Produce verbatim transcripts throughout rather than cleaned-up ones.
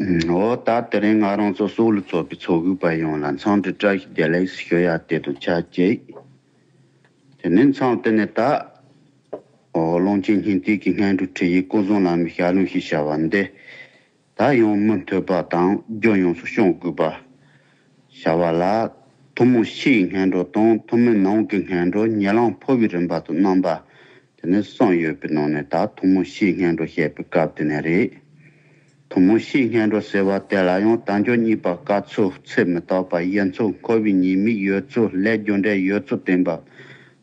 འོ་ད་དེ་རིང་ང་རང་ཚོ་སོག་ལུ་ཚོགས་པའི་ཚོགས་ཞུགས་པ་ཡོངས་ལ་འཚམས་འདྲི་བཀྲ་ཤིས་བདེ་ལེགས་ཞུ་ཡ་དེ་དང་ཆབས་ཅིག་དེ་ནས་མཚམས་དེ་ནས་ད་ཨོ་ཀློང་ཆེན་སྙིང་ཐིག་གི་སྔོན་འགྲོ་ཁྲིད་ཡིག་ཀུན་བཟང་བླ་མའི་ཞལ་ལུང་ཞེས་བྱ་བ་འདི། ད་ཡང་མུ་མཐུད་པ་དང་རྒྱུན་ཡོངས་སུ་སྐྱོང་དགོས་པ་བྱ་བ་ལ། ཐུན་མོང་ཕྱིའི་སྔོན་འགྲོ་དང་ཐུན་མོང་ནང་གི་སྔོན་འགྲོ། ཉེ་ལམ་འཕོ་བའི་རིམ་པ་དང་རྣམ་པ་དེ་ནས་གསུམ་ཡོད་པའི་ནང་ནས་ད་ཐུན་མོང་ཕྱིའི་སྔོན་འགྲོ་བཤད་པའི་སྐབས་དེ་ནས་རེད། ཐུན་མོང་ཕྱིའི་སྔོན་འགྲོ་ཟེར་བ་དེ་ལ་ཡང་དལ་འབྱོར་རྙེད་པ་དཀའ་ཚུལ། ཚེ་མི་རྟག་པ་ཡིན་ཚུལ། འཁོར་བའི་ཉེས་དམིགས་ཡོད་ཚུལ། ལས་རྒྱུ་འབྲས་ཡོད་ཚུལ་བསྟན་པ།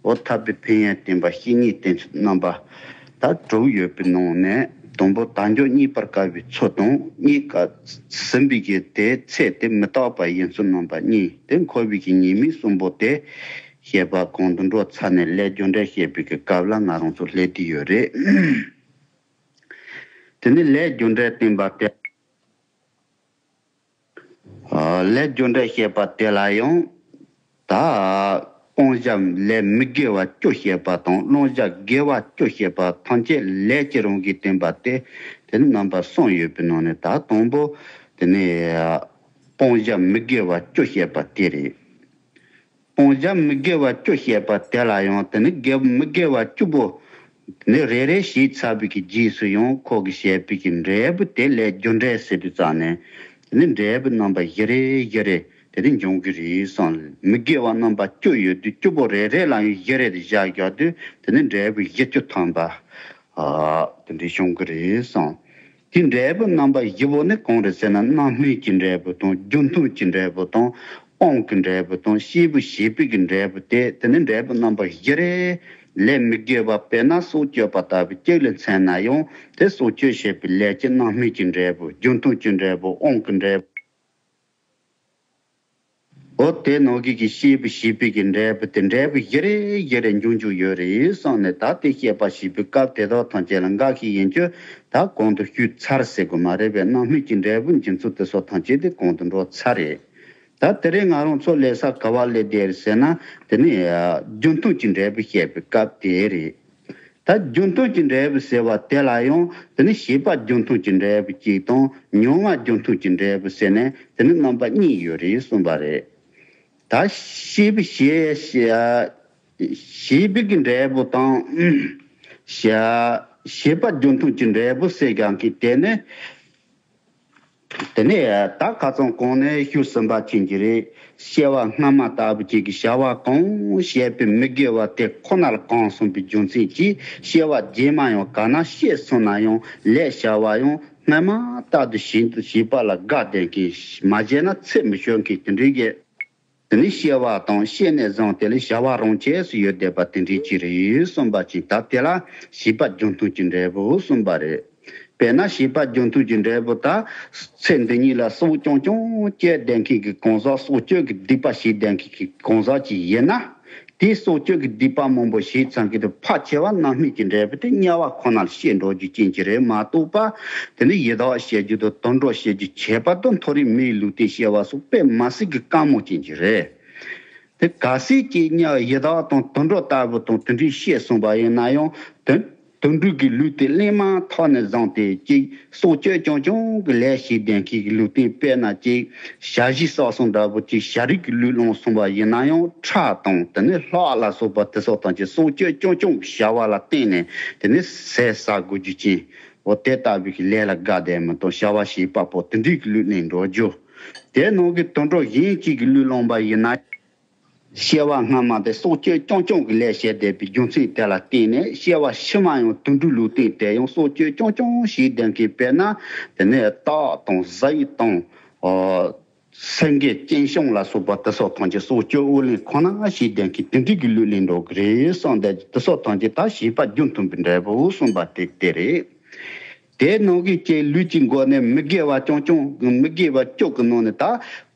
འོ་ཐར་པའི་ཕན་ཡོན་བསྟན་པ། བཤེས་གཉེན་བསྟེན་ཚུལ་རྣམ་པ་ད་དྲུག་ཡོད་པའི་ནང་ནས། དང་པོ་དལ་འབྱོར་རྙེད་པར་དཀའ་བའི་ཚུལ་དང་། རྙེད་དཀའ་ཟིན་པའི་གི་དེ་ཚེ་དེ་མི་རྟག་པ་ཡིན་ཚུལ་རྣམ་པ་གཉིས། དེ་འཁོར་བའི་གི་ཉེས་དམིགས་གསུམ་པོ་དེ་བཤད་པ་གོང་དུ་འགྲོ་ཚར་ནས་ལས་རྒྱུ་འབྲས་བཤད་པའི་གི་སྐབས་ལ་ང་རང་ཚོ་སླེབས་བསྡད་ཡོད་རེད། དེ་ནས་ལས་རྒྱུ་འབྲས་བསྟན་པ་དེ། ཨ། ལས་རྒྱུ་འབྲས་བཤད་པ་དེ་ལ་ཡང་། ད་སྤང་བྱ་ལས་མི་དགེ་བ་བཅུ་བཤད་པ་དང་། བླང་བྱ་དགེ་བ་བཅུ་བཤད་པ་ཐམས་ཅད་ལས་ཀྱི་རང་གི་བསྟན་པ་སྟེ། དེ་ནི་རྣམ་པ་གསུམ་ཡོད་པའི་ནང་ནས་ད་དང་པོ་དེ་ནི་སྤང་བྱ་མི་དགེ་བ་བཅུ་བཤད་པ་དེ་རེད། སྤང་བྱ་མི་དགེ་བ་བཅུ་བཤད་པ་དེ་ལ་ཡང་དེ་ནི་དགེ་མི་དགེ་བ་བཅུ་པོ་དེ་ནི་རེ་རེ་བཤད་ཚར་བའི་གི་རྗེས་སུ་ཡང་ཁོ་གིས་བཤད་པའི་གི་འབྲས་བུ་དེ་ལས་རྒྱུ་འབྲས་ཟེར་བའི་རྩ་ནས་དེ་ནི་འབྲས་བུ་རྣམ་པ་བཞི་རེ་བཞི་རེ་དེ་ནི་འབྱུང་གི་རེད་གསུངས། མི་དགེ་བ་རྣམ་པ་བཅུ་ཡོད་དུས་བཅུ་པོ་རེ་རེ་ལ་ཡང་བཞི་རེ་བཞག་རྒྱག་དུས་དེ་ནི་འབྲས་བུ་བཞི་བཅུ་ཐམ་པ་དེ་འདྲའི་བྱུང་གི་རེད་གསུངས། དེ་འབྲས་བུ་རྣམ་པ་བཞི་པོ་ནི་གང་རེད་ཟེར་ན། རྣམ་སྨིན་གྱི་འབྲས་བུ་དང་། རྒྱུ་མཐུན་གྱི་འབྲས་བུ་དང་། དབང་གི་འབྲས་བུ་དང་། སྐྱེས་བུ་བྱེད་པའི་གི་འབྲས་བུ་སྟེ། དེ་ནི་འབྲས་བུ་རྣམ་པ་བཞི་རེ། ལས་མི་དགེ་བ་དཔེར་ན་སྲོག་གཅོད་པ་ལྟ་བུ་གཅིག་ལ་མཚོན་ན་ཡང་དེ་སྲོག་གཅོད་བྱེད་པའི་ལས་ཀྱི་རྣམ་སྨིན་གྱི་འབྲས་བུ། རྒྱུ་མཐུན་གྱི་འབྲས་བུ། དབང་གི་འབྲས་བུ། འོ་དེ་ནང་གི་གི་སྐྱེས་བུ་བྱེད་པའི་གི་འབྲས་བུ་དེ་འབྲས་བུ་བཞི་རེ་བཞི་རེ་འབྱུང་རྒྱུ་ཡོད་རེད་གསུངས་ནས། ད་དེ་བཤད་པ་བྱེད་པའི་སྐབས་དེ་དག་ཐམས་ཅད་ལ་འགའ་ཞིག་ཡིན་རྒྱུ་ད་གོང་དུ་ཞུས་ཚར་ཟེར་དགོས་མ་རེད་པས། རྣམ་སྨིན་གྱི་འབྲས་བུ་འབྱུང་ཚུལ་དེ་སོགས་ཐམས་ཅད་དེ་གོང་དུ་འགྲོ་ཚར་རེད། ད་དེ་རིང་ང་རང་ཚོ་སླེབས་ས་ག་པར་སླེབས་བསྡད་རེད་ཟེར་ན། དེ་ནི་རྒྱུ་མཐུན་གྱི་འབྲས་བུ་བཤད་པའི་སྐབས་དེ་རེད། ད་རྒྱུ་མཐུན་གྱི་འབྲས་བུ་ཟེར་བ་དེ་ལ་ཡང་དེ་ནི་བྱེད་པ་རྒྱུ་མཐུན་གྱི་འབྲས་བུ་གཅིག་དང་། མྱོང་བ་རྒྱུ་མཐུན་གྱི་འབྲས་བུ་ཟེར་ནས་དེ་ནི་རྣམ་པ་གཉིས་ཡོད་རེད་གསུངས་པ་རེད། ད་སྐྱེས་བུ་བྱེད་བྱེད་པའི་གི་འབྲས་བུ་དང་། བྱ་བྱེད་པ་རྒྱུ་མཐུན་གྱི་འབྲས་བུ་ཟེར་ཀྱང་གི་དེ་ནི། དེ་ནས་ད་ཁ་སང་གོང་ནས་ཞུས་ཟིན་པ་ཅན་གྱི་རེད། སྐྱེ་བ་སྔ་མ་ལྟ་བུ་ཅིག་གི་བྱ་བ་གང་བྱས་པའི་མི་དགེ་བ་དེ་ཁོ་ནར་གང་སོང་བའི་རྒྱུ་མཚན་གྱིས། སྐྱེ་བ་རྗེས་མ་ཡང་ག་ན་སྐྱེས་སོང་ན་ཡང་ལས་བྱ་བ་ཡང་སྔ་མ་ལྟར་དུ་བྱེད་དུ་བྱེད་པ་ལ་དགའ་ལྡན་མཁན། མ་བྱས་ན་ཚེ་མི་སྐྱོང་མཁན་དེ་འདྲའི་གི། དེ་ནི་སྐྱེ་བ་དང་སྐྱེས་ནས་བཟུང་དེ་ལ་བྱ་བ་རང་ཆས་སུ་ཡོད་བསྡད་པ་དེ་འདྲའི་ཅིག་རེད་གསུངས་པ་ཅིག་ད་དེ་ལ་བྱེད་པ་རྒྱུ་མཐུན་གྱི་འབྲས་བུ་གསུངས་པ་རེད། དཔེར་ན་བྱེད་པ་རྒྱུ་མཐུན་གྱི་འབྲས་བུ་ད། ཚེ་འདི་ཉིད་ལ་སྲོག་རྐྱང་རྐྱང་གཅོད་བསྡད་མཁན་གྱི་གང་ཟག་སྲོག་གཅོད་ཀྱི་སྡིག་པ་བྱས་བསྡད་མཁན་གྱི་གང་ཟག་ཅིག་ཡིན་ན། དེའི་སྲོག་གཅོད་ཀྱི་སྡིག་པ་མང་པོ་བྱས་ཚང་གི་དེ་ཕལ་ཆེ་བ་རྣམ་སྨིན་གྱི་འབྲས་བུ་དེ་དམྱལ་བ་ཁོ་ནར་སྐྱེ་འགྲོ་རྒྱུ་ཅན་གྱི་རེད་མ་གཏོགས་པ། དེ་ནི་ཡི་དྭགས་བྱེད་རྒྱུ་དང་དུད་འགྲོ་བྱེད་རྒྱུ་ཁྱད་པར་དུ་མཐོ་རིས་མིའི་ལུས་རྟེན་སྐྱེ་བ་སོགས་དཔེ་མ་སྲིད་ཀྱི་དཀའ་མོ་ཅན་གྱི་རེད། དེ་གལ་སྲིད་ཀྱི་དམྱལ་ཡི་དྭགས་དང་དུད་འགྲོ་ལྟ་བུ་དང་དེ་འདྲའི་སྐྱེས་སོང་བ་ཡིན་ན་ཡང་དེ། དུད་འགྲོ་གི་ལུས་དེ་གླེང་མ་ཐག་ནས་བཟུང་སྟེ་གཅིག་སྲོག་གཅོད་རྐྱང་རྐྱང་གི་ལས་བྱེད་བསྡད་མཁན་གྱི་ལུས་རྟེན། དཔེར་ན་གཅིག་བྱ་བཞིན་བསགས་སོང་འདྲ་པོ་ཅིག་བྱ་རིགས་ཀྱི་ལུས་བླངས་སོང་བ་ཡིན་ན་ཡང་ཁྲག་དང་དེ་ནས་ལྷགས་ལ་སོགས་པ་དེ་སོགས་དང་གཅིག་སྲོག་གཅོད་རྐྱང་རྐྱང་གི་བྱ་བ་ལ་བརྟེན་ནས་དེ་ནས་ཟས་ཟ་དགོས་རྒྱུ་ཅན། འོ་དེ་ལྟ་བུའི་གི་ལས་ལ་དགའ་བསྡད་མི་དང་བྱ་བ་བྱེད་པ་པོ་དེ་འདྲའི་གི་ལུས་ལེན་འགྲོ་རྒྱུ། དེ་ནང་གི་དུད་འགྲོ་གཞན་གཅིག་གི་ལུས་བླངས་པ་ཡིན་ན། སྐྱེ་བ་སྔ་མ་དེ་སྲོག་གཅོད་རྐྱང་རྐྱང་གི་ལས་བྱས་བསྡད་པའི་རྒྱུ་མཚན་དེ་ལ་བརྟེན་ནས་སྐྱེ་བ་ཕྱི་མ་ཡང་དུད་འགྲོའི་ལུས་རྟེན་དེ་ཡང་སྲོག་གཅོད་རྐྱང་རྐྱང་བྱས་བསྡད་མཁན། དཔེར་ན་དེ་ནས་སྟག་དང་གཟིག་དང་། ཨོ། སེང་གེ་སྤྱན་ཤོང་ལ་སོགས་པ་དེ་སོགས་ཐམས་ཅད་སྲོག་གཅོད་དབུགས་ལེན་ཁོ་ན་བྱས་བསྡད་མཁན་དེ་འདྲའི་གི་ལུས་ལེན་འགྲོ་གི་རེད་གསུངས་ཏེ། དེ་སོགས་ཐམས་ཅད་ད་བྱེད་པ་རྒྱུ་མཐུན་པའི་འབྲས་བུ་གསུངས་པ་དེ་དེ་རེད། དེའི་ནང་གི་ཅིག་ལུས་ཀྱི་མགོ་ནས་མི་དགེ་བ་རྐྱང་རྐྱང་། མི་དགེ་བ་བཅུ་གི་ནང་ནས་ད་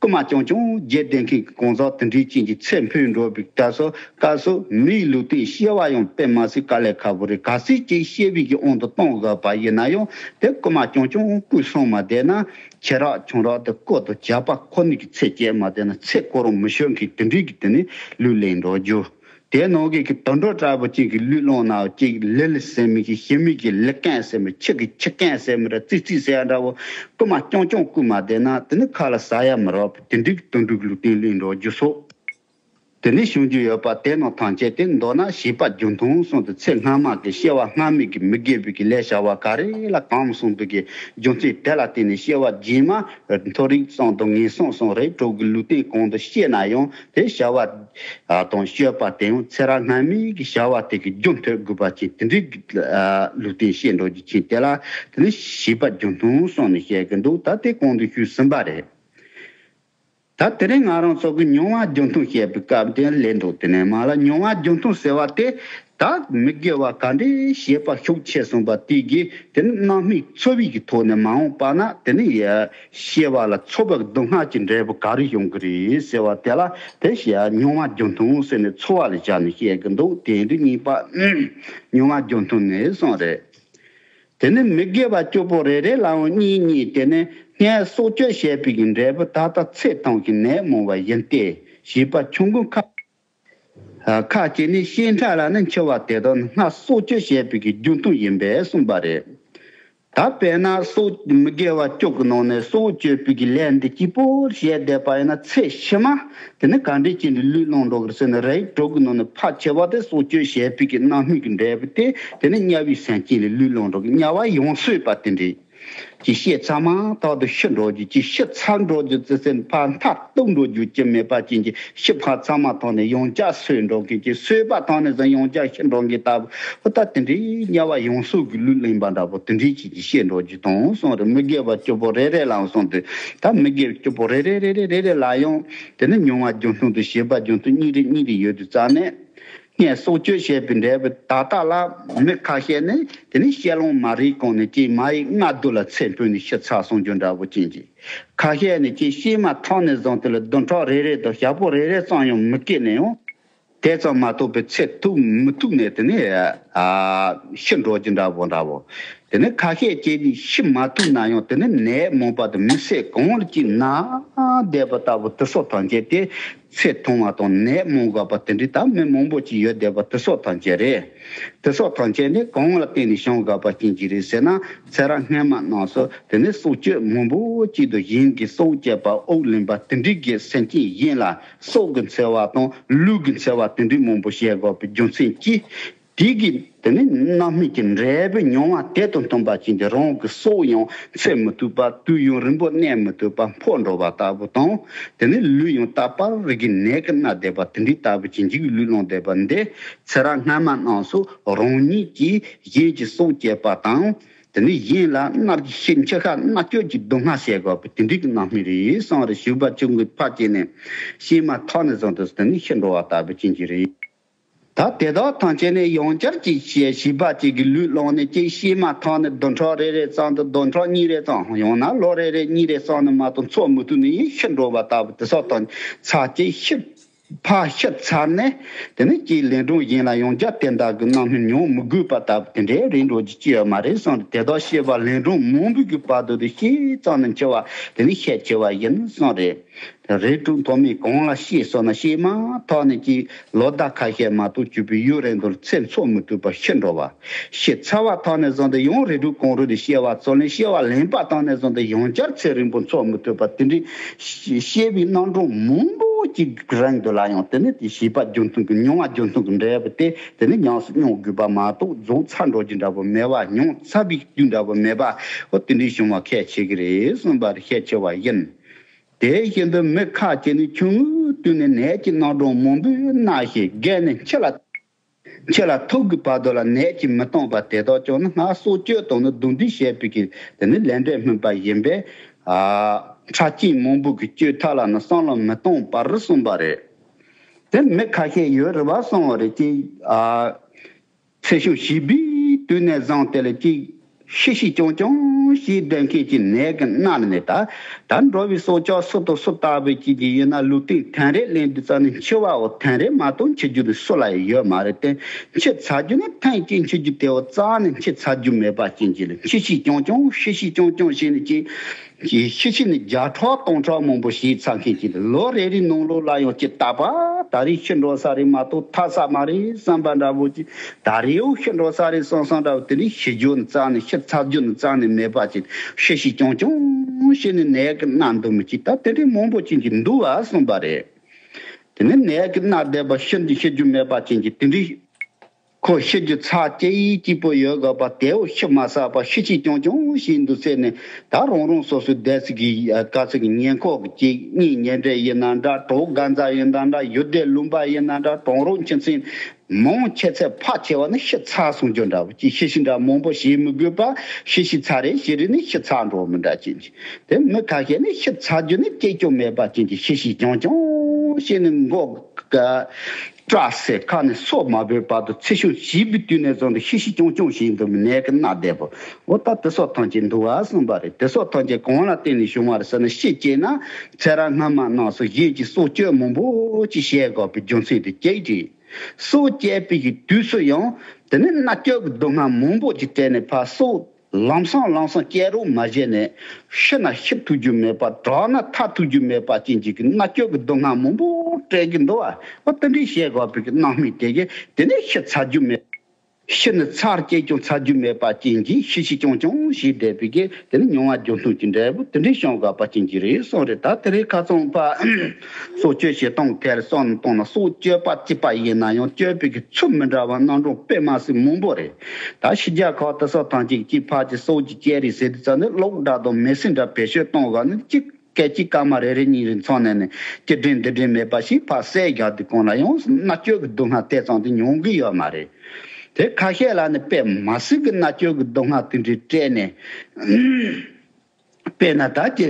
རྐུ་མ་རྐྱང་རྐྱང་བྱས་བསྡད་མཁན་གྱི་གང་ཟག་དེ་འདྲའི་ཅན་གྱི་ཚེ་འཕོས་འགྲོ་བའི་སྐབས་སུ། སྐབས་སུ་མིའི་ལུས་རྟེན་སྐྱེ་བ་ཡང་དཔེ་མ་སྲིད་དཀའ་ལས་ཁག་པོ་རེད། གལ་སྲིད་ཅིག་སྐྱེ་བའི་གི་དབང་དུ་གཏོང་དགོས་པ་ཡིན་ན་ཡང་དེ་རྐུ་མ་རྐྱང་རྐྱང་རྐུས་སོང་མ་བསྡད་ན། ཁྱི་རག་ཆུང་རག་དེ་རྐུ་དང་ཇག་པ་ཁོ་ནི་གི་ཚེ་སྐྱེལ་མ་བསྡད་ན་ཚེ་ཁོ་རང་མི་ཤོར་མཁན་དེ་འདྲའི་གི་དེ་ནས་ལུས་ལེན་འགྲོ་རྒྱུ། དེ་ནང་གི་གི་དུད་འགྲོ་འདྲ་པོ་ཅིག་གི་ལུས་བླངས་ན་ཅིག་ལི་ལི་ཟེར་མི་གི་ཞི་མི་གི་ལི་ཀན་ཟེར་མི་ཆུ་གི་ཆུ་ཀན་ཟེར་མི་ར་ཙི་ཙི་ཟེར་ཡ་འདྲ་པོ་རྐུ་མ་རྐྱང་རྐྱང་རྐུ་མ་བསྡད་ན་དེ་ནི་ཁ་ལ་ཟ་ཡ་མི་རག་པ་དེ་འདྲའི་གི་དུད་འགྲོ་གི་ལུས་རྟེན་ལེན་འགྲོ་རྒྱུ་སོགས། དེ་ནས་བྱུང་རྒྱུ་ཡོད་པ་དེ་རྣམས་ཐམས་ཅད་དེ་མདོར་ན་བྱིས་པ་རྒྱུ་མཐུན་གསུངས་ཏེ་ཚེ་སྔ་མ་གི་སྐྱེ་བ་སྔ་མའི་གི་མི་དགེ་བའི་གི་ལས་བྱ་བ་ག་རེ་ལ་གང་གསུངས་པའི་གི་རྒྱུ་མཚན་དེ་ལ་བརྟེན་ནས་སྐྱེ་བ་རྗེས་མ་མཐོ་རིས་ཙམ་དང་ངན་སོང་གསུམ་རིགས་དྲུག་གི་ལུས་རྟེན་གང་དུ་སྐྱེས་ན་ཡང་དེ་བྱ་བ་དང་སྤྱོད་པ་དེ་ཡང་ཚེ་རབས་སྔ་མའི་གི་བྱ་བ་དེ་གི་རྒྱུ་མཐུན་དགོས་པ་ཅིག་དེ་འདྲའི་གི་ལུས་རྟེན་སྐྱེས་འགྲོ་རྒྱུ་ཅིག་དེ་ལ་དེ་ནི་བྱིས་པ་རྒྱུ་མཐུན་གསུངས་ནས་བཤད་གི་འདུག་ད་དེ་གོང་དུ་ཞུས་ཟིན་པ་རེད། ད་དེ་རིང་ང་རང་ཚོ་གི་མྱོང་བ་རྒྱུ་མཐུན་བཤད་པའི་སྐབས་དེ་ལས་འགྲོ་དེ་ནས་མ་ལ་མྱོང་བ་རྒྱུ་མཐུན་ཟེར་བ་དེ་ད་མི་དགེ་བ་ག་འདྲའི་བྱེད་པ་ཤུགས་ཆེ་སོང་པ་དེ་གིས་དེ་ནི་རྣམ་སྨིན་ཚོར་བའི་གི་ཐོག་ནས་མ་འོངས་པ་ན་དེ་ནི་ཡ་སྐྱེ་བ་ལ་ཚོར་བ་སྡུག་བསྔལ་གྱི་འབྲས་བུ་ག་རེ་ཡོང་གི་རེད་ཟེར་བ་དེ་ལ་དེ་བྱས་མྱོང་བ་རྒྱུ་མཐུན་ཟེར་ནས་ཚོར་བ་ལ་བཞག་ནས་བཤད་གི་འདུག་དེ་འདི་གཉིས་པ་མྱོང་བ་རྒྱུ་མཐུན་ནས་གསུངས་རེད། དེ་ནི་མི་དགེ་བ་བཅུ་པོ་རེ་རེ་ལའང་གཉིས་གཉིས་དེ་ནི་སྔས་སྲོག་གཅོད་བྱས་པའི་གི་འབྲས་བུ་ད་ལྟ་ཚེ་ཐུང་གི་ནད་མང་བ་ཡིན་ཏེ། བྱིས་པ་ཆུང་ཀུན་ཁ་ཁ་ཅིག་ནི་ཤེས་འཕྲལ་ལ་ནི་འཆི་བ་དེ་དག་ནི་སྔར་སྲོག་གཅོད་བྱས་པའི་གི་རྒྱུ་མཐུན་ཡིན་པས་གསུངས་པ་རེད། ད་དཔེར་ན་སྲོག་མི་དགེ་བ་བཅུ་གི་ནང་ནས་སྲོག་གཅོད་པའི་གི་ལས་འདི་གཅིག་པོ་བྱས་བསྡད་པ་ཡིན་ན་ཚེ་ཕྱི་མ་དེ་ནི་ག་འདྲས་ཅིག་ནི་ལུས་བླང་འགྲོ་གི་རེད་ཟེར་ན་རིགས་དྲུག་གི་ནང་ནས་ཕལ་ཆེ་བ་དེ་སྲོག་གཅོད་བྱས་པའི་གི་རྣམ་སྨིན་གི་འབྲས་བུ་དེ་དེ་ནི་དམྱལ་བའི་སེམས་ཅན་ལ་ལུས་བླང་འགྲོ་གི་དམྱལ་བ་ཡོངས་སོས་པ་དེ་འདྲས། ཀྱི་ཤི་ཚང་མ་ཐོག་ཏུ་ཤི་འགྲོ་རྒྱུ་ཀྱི་ཤི་ཚར་འགྲོ་རྒྱུ་ཙི་ཙི་ཕར་མཐའ་གཏུགས་འགྲོ་རྒྱུ་ཀྱི་མེད་པ་ཅན་གྱི་ཤི་ཕར་ཚང་མ་ཐོག་ནས་ཡང་བསྐྱར་སོས་འགྲོ་མཁན་གྱི་སོས་པ་ཐོག་ནས་ཟིན་ཡང་བསྐྱར་ཤི་འགྲོ་མཁན་ལྟ་བུ་ཧོ་ད་དེ་འདྲའི་དམྱལ་བ་ཡོངས་སུ་གི་ལུས་ལེན་པ་འདྲ་པོ་དེ་འདྲའི་ཅིག་གི་ཤི་འགྲོ་རྒྱུ་དང་གསུངས་རེད། མི་དགེ་བ་བཅུ་པོ་རེ་རེ་ལའང་གསུངས་ཏེ་ད་མི་དགེ་བ་བཅུ་པོ་རེ་རེ་རེ་རེ་རེ་རེ་ལ་ཡང་དེ་ནི་མྱོང་བ་རྒྱུ་མཐུན་དང་བྱེད་པ་རྒྱུ་མཐུན་གཉིས་རེ་གཉིས་རེ་ཡོད་དུས་ཙང་ནས། སྔས་སྲོག་གཅོད་བྱས་པའི་འབྲས་བུ་ད་ལྟ་ལ་མི་ཁ་ཤས་ནི་དེ་ནི་ཤི་ལོང་མ་རེད་གོང་ནས་ཀྱི་མ་ཡི་སྔ་སྡུག་ལ་ཚེ་འཕོས་ནས་ཤི་ཚར་སོང་རྒྱུ་འདྲ་པོ་ཅན་གྱི། ཁ་ཤས་ནི་ཀྱི་ཤི་མ་ཐག་ནས་བཟུང་དེ་ལ་བདུན་ཕྲག་རེ་རེ་དང་ཞག་པོ་རེ་རེ་ཙམ་ཡང་མི་སྐྱེས་ནས་ཡང་། དེ་ཙམ་མ་གཏོགས་པའི་ཚེ་ཐུག་མི་ཐུག་ནས་དེ་ནི་ཨ་ཤི་འགྲོ་རྒྱུ་འདྲ་པོ་འདྲ་པོ། དེ་ནི་ཁ་ཤས་ཀྱིས་ནི་ཤི་མ་ཐུབ་ན་ཡང་དེ་ནི་ནད་མང་པ་དང་མི་ཚེ་གང་ལ་ཅིག་ན་བསྡད་པ་ལྟ་བུ་དེ་སོགས་ཐམས་ཅད་དེ་ཚེ་ཐུང་བ་དང་ནད་མང་དགོས་པ་དེ་འདྲའི་ད་མི་མང་པོ་ཅིག་ཡོད་བསྡད་པ་དེ་སོགས་ཐམས་ཅད་རེད། དེ་སོགས་ཐམས་ཅད་ནི་གང་ལ་བརྟེན་ནས་བྱུང་དགོས་པ་ཅན་གྱི་རེད་ཟེར་ན་ཚེ་རབས་སྔ་མ་རྣམས་སུ་དེ་ནི་སྲོག་གཅོད་མང་པོ་ཅིག་དང་གཞན་གྱི་སྲོག་བཅད་པ་དབུགས་ལེན་པ་དེ་འདྲའི་གི་སེམས་ཅན་གཞན་ལ་སྲོག་གི་འཚེ་བ་དང་ལུས་ཀྱི་འཚེ་བ་དེ་འདྲའི་མང་པོ་བྱེད་དགོས་པའི་རྒྱུ་མཚན་གྱིས། དེ་གི་དེ་ནི་རྣམ་སྨིན་གྱི་འབྲས་བུ་མྱོང་བ་དེ་དང་མཐུན་པ་ཅན་གྱི་རང་གི་སྲོག་ཡང་འཚེ་མི་ཐུབ་པ་དུས་ཡུན་རིང་པོ་གནས་མི་ཐུབ་པ་འཕོ་འགྲོ་བ་ལྟ་བུ་དང་། དེ་ནི་ལུས་ཡང་རྟག་པར་རིགས་ཀྱི་ནད་ཀྱིས་མནར་བསྡད་པ་དེ་འདྲའི་ལྟ་བུ་ཅན་གྱི་ལུས་བླངས་བསྡད་པ་འདི་ཚེ་རབས་སྔ་མ་རྣམས་སུ་རང་ཉིད་ཀྱིས་གཞན་གྱི་སྲོག་བཅད་པ་དང་། དེ་ནི་གཞན་ལ་མནར་གྱི་ཤི་འཆི་ཁ་མནར་གཅོད་ཀྱི་སྡུག་བསྔལ་བྱེད་དགོས་པ་དེ་འདྲའི་གི་རྣམ་སྨིན་རེད་གསུངས་རེད། བྱིས་པ་ཆུང་ངུའི་ཕར་བྱས་ནས་ཤི་མ་ཐག་ནས་བཟུང་དུ་དེ་ནི་ཤི་འགྲོ་བ་ལྟ་བུ་ཅན་གྱི་རེད། ད་དེ་དག་ཐམས་ཅད་ནི་ཡང་བསྐྱར་གྱི་བྱིས་བྱིས་པ་གཅིག་གི་ལུས་བླངས་ནས་གཅིག་ཤི་མ་ཐག་ནས་བདུན་ཕྲག་རེ་རེ་ཙམ་དུ་བདུན་ཕྲག་གཉིས་རེ་ཙམ་ཡང་ན་ལོ་རེ་རེ་གཉིས་རེ་ཙམ་ནས་མ་གཏོགས་འཚོ་མི་ཐུབ་ནས་ཡིན་ཤི་འགྲོ་བ་ལྟ་བུ་དེ་སོགས་དང་ཚར་གཅིག་ཤི་ཕར་ཤི་ཚར་ནས་དེ་ནས་གཅིག་ལན་གྲངས་གཞན་ལ་ཡང་བསྐྱར་དེ་འདྲ་གི་རྣམ་སྨིན་མྱོང་མི་དགོས་པ་ལྟ་བུ་དེ་འདྲའི་རིགས་འགྲོ་རྒྱུ་ཅི་ཡོད་མ་རེད་གསུངས་རེད། དེ་དག་ཤི་བ་ལན་གྲངས་མང་པོ་གི་བར་དུ་དེ་ཤི་ཙམ་ནས་འཆི་བ་དེ་ནི་ཤས་ཆེ་བ་ཡིན་གསུངས་རེད། རིགས་དྲུག་མཐོ་དམན་གང་ལ་ཤི་སོང་ན་ཤི་མ་ཐག་ནས་ཀྱི་ལོ་ཟླ་ཁ་ཤས་མ་གཏོགས་བཅུ་པའི་ཡུན་རིང་དུ་ཚེ་འཚོ་མི་ཐུབ་པར་ཤི་འགྲོ་བ། ཤི་ཚར་བ་ཐག་ནས་བཟུང་སྟེ་ཡང་རིགས་དྲུག་གང་རུང་དུ་ཤི་བ་ཚོ་ལན་ཤི་བ་ལེན་པ་ཐག་ནས་བཟུང་སྟེ་ཡང་བསྐྱར་ཚེ་རིང་པོ་འཚོ་མི་ཐུབ་པ་དེ་འདྲའི་ཤི་ཤི་བའི་རྣམ་གྲངས་མང་པོ་ཅིག་རིང་དུ་ལ་ཡང་དེ་ནི་དེ་བྱིས་པ་རྒྱུ་མཐུན་གྱི་མྱོང་བ་རྒྱུ་མཐུན་གྱི་འབྲས་བུ་དེ་དེ་ནི་ཉམས་སུ་མྱོང་དགོས་པ་མ་གཏོགས་རྫོགས་ཚར་འགྲོ་རྒྱུ་འདྲ་པོ་མེད་པ་མྱོང་ཚར་བའི་དུས་འདྲ་པོ་མེད་པ་ཨོ་དེ་འདྲའི་བྱུང་བ་ཁས་འཆེ་གི་རེད་གསུངས་པ་རེད། ཤས་ཆེ་བ་ཡིན། དེ་བཞིན་དུ་མི་ཁ་ཅིག་ནི་ཆུང་ངུའི་དུས་ནས་ནད་ཀྱི་རྣམ་གྲངས་མང་པོས་མནར་ཞིང་རྒས་ནས་འཆི་ལ་འཆི་ལ་ཐུག་གི་བར་དུ་ལ་ནད་ཀྱིས་མི་གཏོང་བ་དེ་དག་ཀྱང་ནི་སྔར་སྲོག་གཅོད་དང་ནི་རྡུང་རྡེག་བྱས་པའི་གི་དེ་ནི་ལས་འབྲས་སྨིན་པ་ཡིན་པས། ཨ་ཁྲག་རྐྱེན་མང་པོ་གི་གཅོད་ཐབས་ལ་ནི་བསམ་བློ་མི་གཏོང་བར་གསུངས་པ་རེད། དེ་མི་ཁ་ཤས་ཡོད་རེད་བ་གསུངས་པ་རེད་ཀྱི་ཨ། ཚེ་ཤུལ་བྱིས་པའི་དུས་ནས་བཟུང་སྟེ་ལ་ཅིག་ཤི་ཤི་རྐྱང་རྐྱང་ཞིག་བསྡད་མཁན་གྱི་ནད་ཀྱིས་མནར་ནས་ད་ད་འགྲོ་བའི་སྲོག་ཆགས་སུ་དང་སུ་ལྟ་བུ་ཅིག་གི་ཡིན་ན་ལུས་རྟེན་ཐེངས་རེ་ལེན་དུས་ཙམ་ནས་འཆི་བའོ་ཐེངས་རེ་མ་གཏོགས་འཆི་རྒྱུ་དེ་སུ་ལ་ཡང་ཡོད་མ་རེད་དེ། འཆི་ཚར་རྒྱུ་ནི་ཐེངས་གཅིག་འཆི་རྒྱུ་དེའོ་རྩ་ནས་འཆི་ཚར་རྒྱུ་མེད་པ་ཅན་གྱི་ལ་ཤི་ཤི་རྐྱང་རྐྱང་ཤི་ཤི་རྐྱང་རྐྱང་བྱས་ནས་ཅིག་ཀྱི་ཤི་ཤི་ནི་བརྒྱ་ཕྲག་སྟོང་ཕྲག་མང་པོ་ཞིག་ཚང་མཁན་གྱི་ལོ་རེ་རེའི་ནང་ལོགས་ལ་ཡང་ཅི་ལྟ་བ་ད་རེས་ཤི་འགྲོ་ས་རེད་མ་གཏོགས་ཐར་ས་མ་རེད་བསམ་པ་འདྲ་པོ་ཅིག་ད་རེའུ་ཤི་འགྲོ་ས་རེད་བསམ་བསམ་འདྲ་པོ་དེ་ནི་ཤི་རྒྱུ་ནི་རྩ་ནས་ཤི་ཚར་རྒྱུ་ནི་རྩ་ནས་མེད་པ་ཅིག་ཤི་ཤི་རྐྱང་རྐྱང་ཤི་ནི་ནད་ཀྱི་མནར་འདུག་མི་ཅིག་ད་དེ་འདྲའི་མང་པོ་ཅིག་གི་འདུག་བ་གསུངས་པ་རེད། དེ་ནི་ནད་ཀྱི་མནར་བསྡད་པ་ཤི་འདི་ཤི་རྒྱུ་མེད་པ་ཅན་གྱི་དེ་འདྲའི་ཁོ་ཤི་རྒྱུ་ཚར་སྐྱེ་ཡི་སྐྱིད་པོ་ཡོད་དགོས་པ་དེའོ་ཤི་མ་ཟ་བ་ཤི་ཤི་རྐྱང་རྐྱང་ཞིག་འདུག་ཟེར་ནས་ད་རང་རང་སོ་སོའི་སྡེ་སྲིད་ཀྱི་ཨ་དཀའ་ཚེགས་ཀྱི་ཉེན་ཁོག་གི་གཅིག་གཉིས་ཉེ་འབྲེལ་ཡིན་ན་འདྲ་གྲོགས་དགའ་མཛའ་ཡིན་ན་འདྲ་ཡུལ་སྡེ་ལུང་པ་ཡིན་ན་འདྲ་གྲོང་རོགས་ཁྱིམ་མཚེས་མང་ཆེ་ཚད་ཕལ་ཆེ་བ་ནི་ཤི་ཚར་སོང་རྒྱུ་འདྲ་བོ་ཅིག་ཤི་ཤི་འདྲ་མང་པོ་ཞིག་མི་དགོས་པ་ཤི་ཤི་ཚར་རེ་ཤི་རེ་ནི་ཤི་ཚར་འགྲོ་མི་འདྲ་ཅན་གྱི་དེ་མི་ཁ་ཤས་ནི་ཤི་ཚར་རྒྱུ་ནི་སྐྱེ་སྐྱོ་མེད་པ་ཅན་གྱི་ཤི་ཤི་རྐྱང་རྐྱང་ཤི་ནི་མགོ་སྐྲ་སེ་ཁ་ནས་སོ་མ་བུད་བར་དུ་ཚེ་ཤུལ་བྱིས་པའི་དུས་ནས་བཟུང་སྟེ་ཤི་ཤི་རྐྱང་རྐྱང་ཞིག་འདུག་མི་ནད་ཀྱི་མནར་བསྡད་པ་འོ་ད་དེ་སོགས་ཐམས་ཅད་འདུག་བ་གསུངས་པ་རེད། དེ་སོགས་ཐམས་ཅད་གང་ལ་བརྟེན་ནས་བྱུང་བ་རེད་ཟེར་ན་ཤི་སྐྱེས་ན་ཚེ་རབས་སྔ་མ་རྣམས་སུ་གཞན་གྱིས་སྲོག་གཅོད་མང་པོ་ཅིག་བྱས་དགོས་པའི་རྒྱུ་མཚན་དེ་གཅིག་རེད། སྲོག་བཅད་པའི་གི་དུས་སུ་ཡང་དེ་ནི་མནར་གཅོད་ཀྱི་སྡུག་བསྔལ་མང་པོ་ཅིག་སྤྲད་ནས་ཕར་སྲོག་ལམ་སང་ལམ་སང་བཅད་རོགས་མ་བྱས་ནས་ཤི་ན་ཤི་ཐུབ་རྒྱུ་མེད་པ་དྲག་ན་ཐར་ཐུབ་རྒྱུ་མེད་པ་ཅན་ཅིག་གི་མནར་གཅོད་ཀྱི་སྡུག་བསྔལ་མང་པོ་སྤྲད་ཀྱི་འདུག་བ། ཨ་དེ་འདྲའི་བཤད་དགོས་པའི་གི་སྣང་མེད་དེ་གི་དེ་ནི་ཤི་ཚར་རྒྱུ་མེད། ཤི་ནི་ཚར་སྐྱེས་ཀྱང་ཚར་རྒྱུ་མེད་པ་ཅན་གྱིས་ཤི་ཤི་རྐྱང་རྐྱང་ཞིག་བསྡད་པའི་གི་དེ་ནི་མྱོང་བ་རྒྱུ་མཐུན་གྱི་འབྲས་བུ་དེ་འདྲའི་བྱུང་དགོས་པ་ཅན་གྱི་རེད་གསུངས་རེད། ད་དེ་རིང་ཁ་སང་ཕ་སྲོག་གཅོད་བྱེད་སྟངས་ཐད་ལ་བསམ་བློ་བཏང་ན་སྲོག་གཅོད་པ་གཅིག་པ་ཡིན་ན་ཡང་གཅོད་པའི་གི་ཚུལ་མི་འདྲ་བ་རྣམ་གྲངས་དཔེ་མ་སྲིད་མང་པོ་རེད། ད་ཕྱི་རྒྱལ་ཁག་དེ་སོགས་ཐམས་ཅད་ཀྱིས་ཕར་གྱི་སྲོག་གཅོད་བྱས་རེད་ཟེར་དུས་ཙམ་ནས་གློག་སྒྲ་དང་མེ་སྲིན་འདྲ་བེད་སྤྱོད་གཏོང་དགོས་ནི་གཅིག་སྐད་ཅིག་སྐར་མ་རེ་རེ་གཉིས་རེ་མཚམས་ནས་ནས་སྐྱིད་འདྲེན་འདི་འདྲེན་མེད་པ་ཞིག་ཕར་བསད་རྒྱག་དུས་གང་ལ་ཡང་མནར་གཅོད་ཀྱི་སྡུག་བསྔལ་དེ་ཙམ་དུ་མྱོང་གི་ཡོད་མ་རེད། དེ་ཁ་ཤས་ལ་ནི་དཔེ་མ་སྲིད་ཀྱི་མནར་གཅོད་ཀྱི་སྡུག་བསྔལ་དེ་འདྲའི་སྤྲད་ནས། དཔེར་ན་ད་ཀྱི་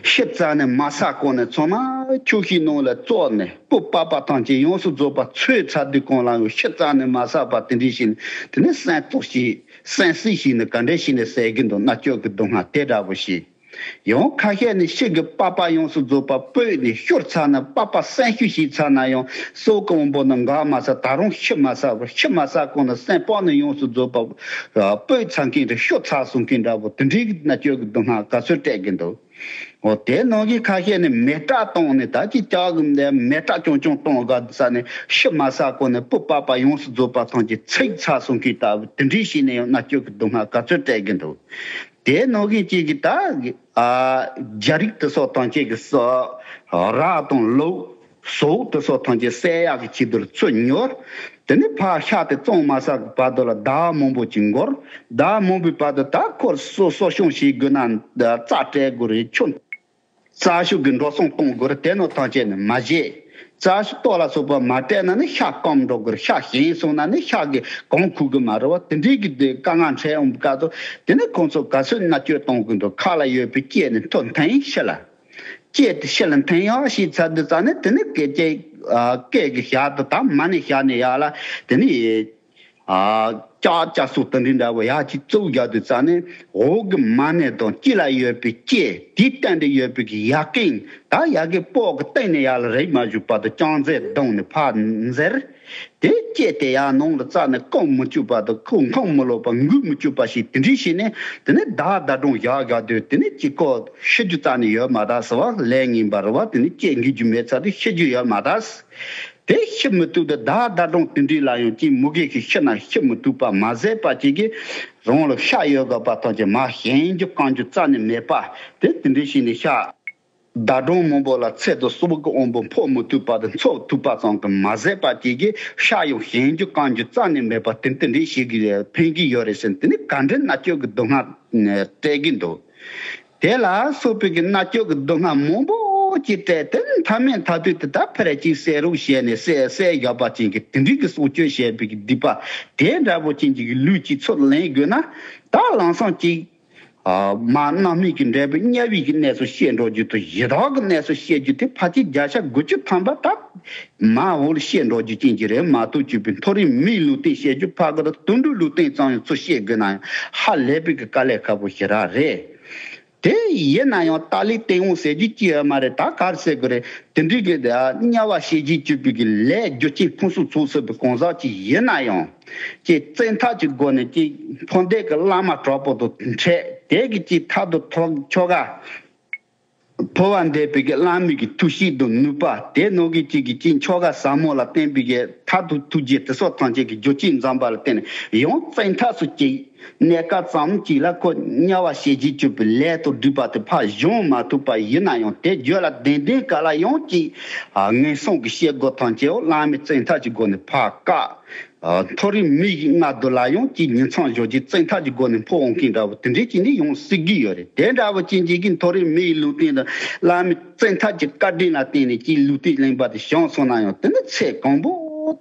ཤི་རྩ་ནས་མ་ཟ་གོང་ནས་ཚང་མ་ཆུ་ཤིང་ནང་ལ་བཙོས་ནས་སྤུ་པགས་པ་ཐམས་ཅད་ཡོངས་སུ་རྫོགས་པ་ཚོས་ཚར་དུས་གང་ལ་ཡང་ཤི་རྩ་ནས་མ་ཟ་བར་དེ་འདྲའི་ཞིག་ནས་དེ་ནས་སྲན་གཏོར་ཞིག་སྲན་གསི་ཞིག་ནས་ག་འདྲ་ཞིག་ནས་བསད་ཀྱི་འདུག་མནར་གཅོད་ཀྱི་སྡུག་བསྔལ་དེ་འདྲ་བོ་ཞིག་ཡང་ཁ་ཤས་ནི་ཤི་གི་པགས་པ་ཡོངས་སུ་རྫོགས་པ་སྤོས་ནས་བཤུར་ཚར་ན་པགས་པ་སྲན་བཤུར་བྱས་ཚར་ན་ཡང་སྲོག་གི་དབང་པོ་ནི་འགག་མ་ཚར། ད་རུང་ཤི་མ་ཚར་བར་ཤི་མ་ཚར་གོང་ནས་སྲན་པགས་ནི་ཡོངས་སུ་རྫོགས་པ་སྤོས་ཚར་མཁན་རེད། བཤུར་ཚར་སོང་མཁན་འདྲ་བོ་དེ་འདྲའི་གི་མནར་གཅོད་ཀྱི་སྡུག་བསྔལ་ག་ཚོད་སྤྲད་ཀྱི་འདུག་འོ་དེ་ནང་གི་ཁ་ཤས་ནི་མེ་སྲེག་བཏང་ནས་ད་ཅི་ལྕགས་ཀྱི་མེ་སྲེག་རྐྱང་རྐྱང་གཏོང་དགོས་ས་ནས་ཤི་མ་ཚར་གོང་ནས་སྤུ་པགས་པ་ཡོངས་སུ་རྫོགས་པ་ཐམས་ཅད་ཚིག་ཚར་སོང་མཁན་ལྟ་བུ་དེ་འདྲའི་ཞིག་ནས་ཡང་མནར་གཅོད་ཀྱི་སྡུག་བསྔལ་ག་ཚོད་སྤྲད་ཀྱི་འདུག་དེ་ནང་བཞིན་གཅིག་གིས་ད་ཨ་རྒྱ་རིགས་དེ་སོགས་དང་གཅིག་གིས་སོ་ར་དང་ལུག་ཟོག་དེ་སོགས་ཐམས་ཅད་བསད་ཡག་གི་ཆེད་དུ་ཚུར་ཉོར། དེ་ནས་ཕར་ཤ་དེ་བཙོང་མ་ཚར་གི་བར་དུ་ལ་ཟླ་བ་མང་པོ་ཅིག་འགོར། ཟླ་བ་མང་པོའི་བར་དུ་ད་ཁོར་གསོ་གསོ་སྐྱོང་བྱེད་དགོས་ན་རྩྭ་སྤྲད་དགོས་རེད། ཆུ་རྩྭ་ཤུགས་ཀྱི་འགྲོ་སོང་གཏོང་དགོས་རེད། དེ་ནོ་ཐམས་ཅད་ནི་མ་བྱེད། རྩྭ་ཤུགས་ལྟོ་ལ་སོགས་པ་མ་སྤྲད་ན་ནི་ཤ་སྐམ་འགྲོ་དགོས་རེད། ཤ་ཞན་སོང་ན་ནི་ཤ་གི་གོང་ཁུག་གི་མ་རེད་བ། དེ་འདྲའི་གི་དེ་དཀའ་ངལ་འཕྲད་འོང་བའི་སྐབས་སུ་དེ་ནི་ཁོང་ཚོ་ག་ཚོད་མནར་གཅོད་གཏོང་གི་འདུག་ཁ་ལ་ཡོད་པའི་སྐྱེས་ནི་ཐོ་འཐེན་ཤི་ལ། སྐྱེས་དེ་ཤི་ལ་འཐེན་ཡག་ཞིག་ཚར་དུས་ཙང་ནི་དེ་ནི་སྐད་ཅིག་ཨ་སྐད་ཀྱི་ཞག་ཏུ་དང་མ་ཎི་ཞག་ནས་ཡག་ལ་དེ་ནི་ཨ་ལྕགས་ལྕགས་སོགས་དེ་འདྲའི་འདྲ་བོ་ཡག་ཅིག་བཙུགས་རྒྱག་དུས་ཙང་ནི་འོག་གི་མ་ཎི་དང་དཀྱིལ་ལ་ཡོད་པའི་སྐྱེས་དེའི་སྟེང་དུ་ཡོད་པའི་གི་ཡ་རྐན་ད་ཡ་གི་པོག་གི་སྟེང་ནས་ཡག་ལ་རེག་མ་བཅུག་བར་དུ་ཅང་ཟེར་བརྡུངས་ནས་ཕར་འཛེར། དེ་སྐྱེས་དེ་ཡང་ནང་ལ་བཙགས་ནས་སྐམ་མི་བཅུག་པ་དང་ཁོ་འཁང་མི་ལོག་པ་འགུལ་མི་བཅུག་པ་ཞིག་དེ་འདྲའི་བྱས་ནས་དེ་ནས་ཟླ་ཟླ་སྒྲོན་བཞག་བཞག་དུས་དེ་ནས་གཅིག་ཁོ་ཤི་རྒྱུ་རྩ་ནས་ཡོད་མ་རེད་ཟེར་བ། ལས་ངན་པ་རེད་བ། དེ་ནས་སྐྱེས་འགུལ་རྒྱུ་མེད་ཚར་དུས་ཤི་རྒྱུ་ཡོད་མ་རེད། དེ་ཤི་མི་ཐུབ་དུས་ཟླ་ཟླ་སྒྲོན་དེ་འདྲའི་ལ་ཡང་གཅིག་མུ་གེ་ཞིག་ཤི་ན་ཤི་མི་ཐུབ་པ་མ་ཟད་པ་གཅིག་གིས་རང་ལ་ཤ་ཡོད་དགོས་པ་ཐམས་ཅད་མར་ཞན་རྒྱུ་སྐམ་རྒྱུ་རྩ་ནས་མེད་པ་དེ་དེ་འདྲའི་བྱས་ནས་ཤ། ཟླ་སྒྲོན་མང་པོ་ལ་ཚེ་དང་སྲོག་གི་དབང་པོ་འཕོ་མི་ཐུབ་པ་དང་འཚོ་ཐུབ་པ་ཙམ་གྱིས་མ་ཟད་པ་གཅིག་གིས་ཤ་ཡང་ཞན་རྒྱུ་སྐམ་རྒྱུ་རྩ་ནས་མེད་པ་དེ་དེ་འདྲའི་ཞིག་གིས་ཕན་གྱི་ཡོད་རེད་ཟེར། དེ་ནི་ག་འདྲའི་མནར་གཅོད་ཀྱི་སྡུག་བསྔལ་སྤྲད་ཀྱི་འདུག་དེ་ལ་སོགས་པའི་གི་མནར་གཅོད་ཀྱི་སྡུག་བསྔལ་མང་པོ་ཅིག་སྤྲད་དེ་མཐའ་མའི་མཐའ་དུས་དེ་ད་ཕར་གཅིག་བསད་རོགས་བྱས་ནས་བསད་བསད་བཞག་པ་ཅན་གྱི་དེ་འདྲའི་གི་སྲོག་གཅོད་བྱས་པའི་གི་སྡིག་པ་དེ་འདྲ་པོ་ཅན་གྱི་ལུས་གཅིག་ཚུར་ལེན་དགོས་ན་ད་ལམ་སང་གཅིག་ཨ་མར་རྣམ་སྨིན་གྱི་འབྲས་བུ་དམྱལ་བའི་གི་གནས་སུ་བཤད་འགྲོ་རྒྱུ་དང་ཡི་དྭགས་ཀྱི་གནས་སུ་བཤད་རྒྱུ་དེ་ཕལ་ཆེར་བརྒྱ་ཆ་དགུ་བཅུ་ཐམ་པ་ད་མར་འོག་ལ་བཤད་འགྲོ་རྒྱུ་ཅན་གྱི་རེད་མ་གཏོགས་བཅུག་པའི་མཐོ་རིས་མིའི་ལུས་རྟེན་བཤད་རྒྱུ་ཕར་གི་དང་དུད་འགྲོའི་ལུས་རྟེན་ཙམ་ཡང་ཚུར་བཤད་དགོས་ན་ཡང་ཧ་ལས་པའི་གི་དཀའ་ལས་ཁག་པོ་ཞེ་དྲག་རེད། དེ་ཡིན་ན་ཡང་ཏཱ་ལའི་སྟེང་འོང་ཟེར་རྒྱུ་ཅི་ཡོད་མ་རེད། ད་ག་རེ་ཟེར་དགོས་རེད། དེ་འདྲའི་གི་དམྱལ་བ་ཤེས་བྱའི་སྤྱོད་པའི་གི་ལས་རྒྱུ་རྐྱེན་ཕུན་སུམ་ཚོགས་ཚུལ་གྱི་གང་ཟག་ཅིག་ཡིན་ན་ཡང་། ཀྱི་བཙན་ཐབས་ཀྱི་སྒོ་ནས་ཀྱི་འཕོ་འདེབས་ཀྱི་བླ་མ་དྲག་པོ་དང་འཕྲད་ དེ་གི་ཅིག་མཐར་ཐུག་ཐོག་ཆོ་ག་འཕོ་བ་འདས་པའི་གི་བླ་མའི་གི་ཐུགས་གཤིས་དང་ནུས་པ་དེ་ནང་གི་ཅིག་གི་ཅིག་ཆོ་ག་ཟབ་མོ་ལ་བརྟེན་པའི་གི་མཐར་ཐུག་ཐུགས་རྗེ་དེ་སོགས་ཐམས་ཅད་ཀྱི་རྒྱུ་རྐྱེན་འཛོམས་པ་ལ་བརྟེན་ནས་ཡང་བཙན་ཐབས་སུ་ཅིག་གནས་སྐབས་ཙམ་ཅིག་ལ་ཁོ་དམྱལ་བ་ཞེ་བཞིན་གྱུར་པའི་ལས་དང་སྒྲིབ་པ་དེ་ཕར་སྦྱོང་མ་ཐུབ་པ་ཡིན་ན་ཡང་དེ་རྒྱུད་ལ་ལྡན་ལྡན་ག་ལ་ཡང་ཅིག་ངན་སོང་གི་སྐྱེ་སྒོ་ཐམས་ཅད་བླ་མའི་བཙན་ཐབས་ཀྱི་སྒོ་ནས་ཕར་བཀག་མཐོ་རིས་མི་ཡི་མངལ་དུ་ལ་ཡང་ཅིག་ཉིན་མཚན་ཞོགས་ཀྱི་བཙན་ཐབས་ཀྱི་སྒོ་ནས་འཕོ་འོང་མཁན་འདྲ་བོ་དེ་འདྲའི་ཅིག་ནི་ཡོང་སྲིད་ཀྱི་ཡོད་རེད། དེ་འདྲ་བོ་ཅན་ཅིག་གིས་མཐོ་རིས་མི་ཡི་ལུས་རྟེན་དང་བླ་མའི་བཙན་ཐབས་ཀྱི་བཀའ་དྲིན་ལ་བརྟེན་ནས་ཅིག་ལུས་རྟེན་ལེན་པ་དེ་བྱུང་སོང་ན་ཡང་དེ་ནི་ཚེ་གང་པོ་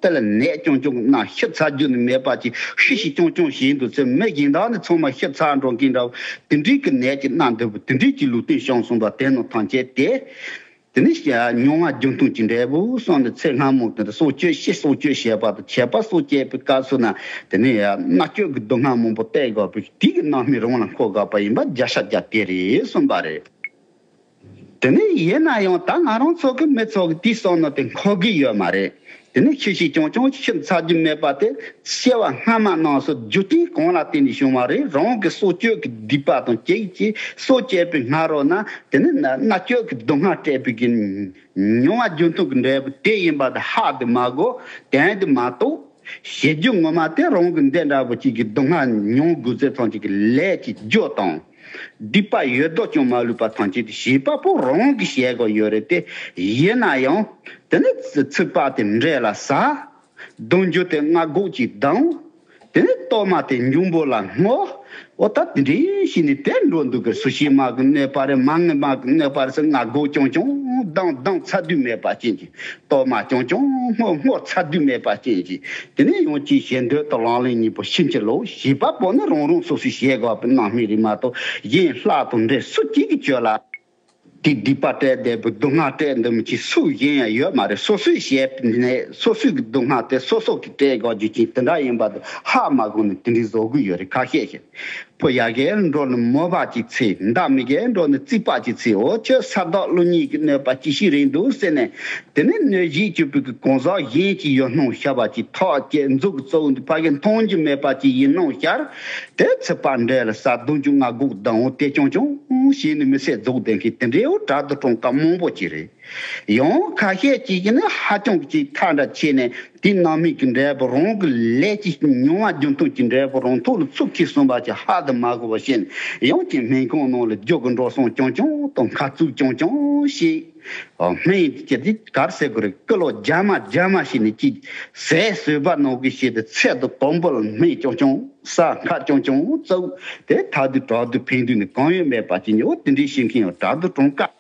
དེ་ལ་ནད་རྐྱང་རྐྱང་གི་ནད་ཤི་ཚར་རྒྱུ་ནི་མེད་པ་ཅིག་ཤི་ཤི་རྐྱང་རྐྱང་བྱས་འདུག་ཚེ་མི་གཞན་དག་ནི་ཚང་མ་ཤི་ཚར་འགྲོ་མཁན་འདྲ་བོ་དེ་འདྲའི་གི་ནད་ཀྱི་མནར་འདོད་པོ་དེ་འདྲའི་ཅིག་ལུས་རྟེན་བྱུང་སོང་བ་དེ་ནང་ཐམས་ཅད་དེ། དེ་ནས་མྱོང་བ་རྒྱུན་མཐུད་ཀྱི་འབྲས་བུ་སོང་ནས་ཚེ་སྔ་མོ་དེ་འདྲ་སྲོག་གཅོད་ཤི་སྲོག་གཅོད་བྱས་པ་དང་བྱས་པ་སྲོག་བཅད་པའི་སྐབས་སུ་ན་དེ་ནས་མནར་གཅོད་ཀྱི་སྡུག་བསྔལ་མང་པོ་བསྟེན་དགོས་པའི་དེ་གི་རྣམ་སྨིན་རང་ལ་འཁོར་དགོས་པ་ཡིན་པ་བརྒྱ་ཆ་བརྒྱ་དེ་རེད་གསུངས་པ་རེད། དེ་ནས་ཡིན་ན་ཡང་ད་ང་རང་ཚོ་གི་མི་ཚོ་གི་དེའི་བསམ་མནོ་དེ་འཁོར་གི་ཡོད་མ་རེད། དེ་ནས་ཤི་ཤི་རྐྱང་རྐྱང་ཤི་ཚར་རྒྱུ་མེད་པ་དེ་སྐྱེ་བ་སྔ་མ་ནང་སོ་རྒྱུ་རྐྱེན་གང་ལ་བརྟེན་ནས་བྱུང་བ་རེད། རང་གི་སྲོག་གཅོད་ཀྱི་སྡིག་པ་དང་བཅས་ཀྱིས་སྲོག་བཅད་པའི་སྔ་རོལ་ན་དེ་ནི་མནར་གཅོད་ཀྱི་སྡུག་བསྔལ་སྤྲད་པའི་གི་མྱོང་བ་རྒྱུན་མཐུད་ཀྱི་འབྲས་བུ་དེ་ཡིན་པ་དེ་ཧ་དེ་མ་གོ་དན་དེ་མ་རྟོགས། བྱེད་རྒྱུ་ངོ་མ་དེ་རང་གི་འདི་འདྲ་བོ་ཅིག་གི་སྡུག་བསྔལ་མྱོང་དགོས་ཚེ་ཐམས་ཅད་ཀྱི་ལས་ཀྱི་རྒྱུ་དང་། སྡིག་པ་ཡོད་དོ་ཅང་མ་ལུས་པ་ཐམས་ཅད་དེ་བྱེད་པ་པོ་རང་གི་བྱེད་དགོས་ཡོད་རེད་དེ། ཡིན་ན་ཡང་དེ་ནི་ཚིག་པ་དེ་འདྲེ་ལ་ཟ། གདུང་རྒྱུད་དེ་སྔ་འགོག་གྱིས་ལྡང་། དེ་ནི་གཏོར་མ་དེ་འབྱུང་པོ་ལ་བསྔོ། འོ་ད་དེ་འདྲའི་ཞིག་ནི་དེ་འགྲོ་འདུག་གི་སུ་ཤེས་མ་གི་གནོད་པ་རེད། མ་ངན་མ་གི་གནོད་པ་རེད་ཟེར་སྔ་འགོག་ཀྱང་ཀྱང་ལྡང་ལྡང་ཚ་དུས་མེད་པ་ཅན་གྱི། གཏོར་མ་ཀྱང་ཀྱང་བསྔོ་བསྔོ་ཚ་དུས་མེད་པ་ཅན་གྱི། དེ་ནས་ཡང་ཅིག་ཞེ་འདོད་དང་ལག་ལེན་གཉིས་པོ་ཕྱིན་ཅི་ལོག་བྱེད་པ་པོ་ནི་རང་རང་སོ་སོས་བྱེད་དགོས་པའི་རྣམ་སྨིན་རེད་མ་གཏོགས་གཞན་ལྷ་དང་འདྲེ་སུ་གཅིག་གི་སྤྱོད་ལ། དེ་སྡིག་པ་སྤྲད་བསྡད་པའི་སྡུག་བསྔལ་སྤྲད་འདི་མི་ཅིག་སུ་གཞན་ཡང་ཡོད་མ་རེད། སོ་སོས་བྱས་ནས་སོ་སོའི་གི་སྡུག་བསྔལ་དེ་སོ་སོ་གི་སྤྲད་དགོས་རྒྱུ་ཅིག་དེ་འདྲ་ཡིན་པ་དེ་ཧ་མ་གོ་ནས་དེ་འདྲའི་བཟོ་གི་ཡོད་རེད། ཁ་ཤས་ཤིག་ཕོ་ཡ་གིར་འགྲོ་ནས་མོས་པ་ཅིག་འཚལ། མདའ་མི་གིར་འགྲོ་ནས་རྩིག་པ་ཅིག་འཚལ། འོ་ཁྱོད་ས་བདག་ཀླུ་གཉན་གྱི་གནོད་པ་ཅི་ཞིག་རེད་འདུག་ཟེར་ནས། དེ་ནས་གནོད་བྱེད་སྤྱོད་པའི་གི་གང་ཟག་གཞན་གྱི་ཡུལ་སྣང་ཤར་བ་ཅིག་ཐག་བཅད་མཛུབ་གུ་བཙུགས་འདུག་ཕ་གི་མཐོང་རྒྱུ་མེད་པ་ཅིག་ཡིན་སྣང་ཤར། དེ་ཚིག་པ་འདྲེ་ལ་ཟ། གདུང་རྒྱུད་སྔ་འགོག་ལྡང་འོ་དེ་ཀྱང་ཀྱང་ཞེས་ནས་མི་ཚེ་རྫོགས་བསྡད་མཁན་དེ་འདྲའི་འོ་དྲག་ཏུ་གྲོངས་ཀ་མང་པོ་ཅིག་རེད། ཡང་ཁ་ཤས་ཅིག་གིས་ནི་ཧ་ཅང་གི་ཅིག་ཐག་འདྲ་ཆད་ནས་དེའི་རྣམ་སྨིན་གྱི་འབྲས་བུ་རང་གི་ལས་ཀྱི་མྱོང་བ་རྒྱུན་མཐུད་ཀྱི་འབྲས་བུ་རང་ཐོག་ལ་ཚུགས་ཀྱིས་གསུངས་པ་ཅིག་ཧ་དུ་མ་གོ་བ་བཤད་ནས་ཡང་ཅིག་སྨན་ཁང་ནང་ལ་རྒྱུ་གི་འགྲོ་སོང་ཀྱང་ཀྱང་དང་ཁ་བཙུགས་ཀྱང་ཀྱང་བྱས། སྨན་གྱི་དེ་གར་ཟེར་དགོས་རེད། ཀི་ལོ་རྒྱ་མ་རྒྱ་མ་བྱས་ནས་ཅིག་ཟས་ཟོས་པ་ནང་གི་བྱས་ཏེ་ཚད་དུ་དང་པོ་ལ་སྨན་ཀྱང་ཀྱང་ཟ། ཁ་ཀྱང་ཀྱང་བཙུགས་ཏེ་ཐ་དུས་དྲག་དུས་ཕན་དུས་ནི་གང་ཡང་མེད་པ་ཅིག་ཉོ་དེ་འདྲའི་ཤེས་མཁན་ཡང་དྲག་ཏུ་གྲོངས་ཀ་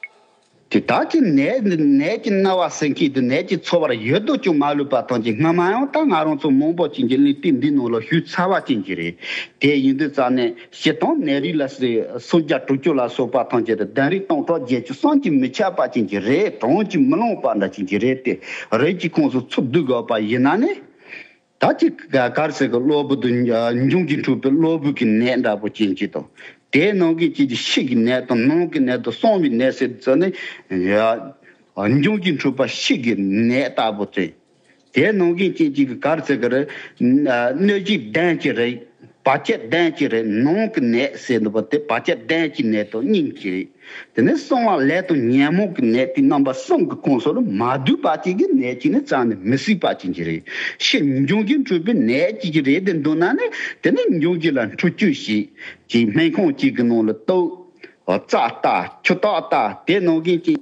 དེ་དག་གི་ནད་ནད་ཀྱི་མནར་བ་སེལ་མཁན་དེ་ནད་ཀྱི་ཚོར་བར་ཡོད་དོ་ཅང་མ་ལུས་པ་དང་གཅིག་སྔ་མ་ཡང་ད་ང་རང་ཚོ་མང་པོ་ཅན་གྱི་གླེང་སྟེགས་འདི་ནང་ལ་ཞུས་ཚར་བ་ཅན་གྱི་རེད། དེ་ཡིན་དུས་ཙང་ནས་སྤྱིར་བཏང་ནད་རིགས་ལ་སོགས་སུམ་བརྒྱ་དྲུག་ཅུ་ལ་སོགས་པ་ཐམས་ཅད་དུ་གདོན་རིགས་སྟོང་ཕྲག་བརྒྱད་ཅུ་བསམ་གྱིས་མི་ཁྱབ་པ་ཅན་གྱི་རེད། གྲངས་ཀྱིས་མི་ལོངས་པ་འདྲ་ཅན་གྱི་རེད་དེ། རིགས་ཀྱི་ཁོངས་སུ་ཚུད་བསྡུ་དགོས་པ་ཡིན་ན་ནི། ད་ཅིག་ག་གར་ཟེར་གི་གློ་བུར་དུ་འབྱུང་གིས་འཁྲུགས་པའི་གློ་བུར་གྱི་ནད་འདྲ་པོ་ཅན་གྱི་དང་། དེའི་ནང་གི་ཅིག་གི་ཤི་གི་ནད་དང་ནང་གི་ནད་དང་གསང་བའི་ནད་ཟེར་ཚོ་ནི། འབྱུང་གིས་འཁྲུགས་པ་ཤི་གི་ནད་ལྟ་བུ་སྟེ། དེའི་ནང་གི་ཅིག་ཅིག་གི་གར་ཟེར་གི་རེད། གནོད་བྱེད་གདོན་གྱི་རིགས། བར་ཆད་གདོན་གྱི་རིགས། ནང་གི་ནད་ཟེར་འདུག་པ་དེ་བར་ཆད་གདོན་གྱི་ནད་དང་སྙིང་གི་རིགས། དེ་ནས་གསང་བ་ལས་དང་ཉོན་མོངས་ཀྱི་ནད་དེ་རྣམ་པ་གསུམ་གྱི་ཁོངས་སུ་ལ་མ་འདུས་པ་ཅིག་གི་ནད་ཅིག་ནི་རྩ་ནས་མི་སྲིད་པ་ཅིག་གི་རེད། ཤི་འབྱུང་གིས་འཁྲུགས་པའི་ནད་ཅིག་གི་རེད་དེ་འདུག་ན་ནི་དེ་ནི་འབྱུང་གི་ལ་འཁྲུག་རྩོད་བྱེད་ཅིག་སྨན་ཁང་ཅིག་གི་ནང་ལ་གཏུགས། རྩ་ལྟ་ཆུ་བརྟག་ལྟ་དེ་ནང་གི་ཅིག་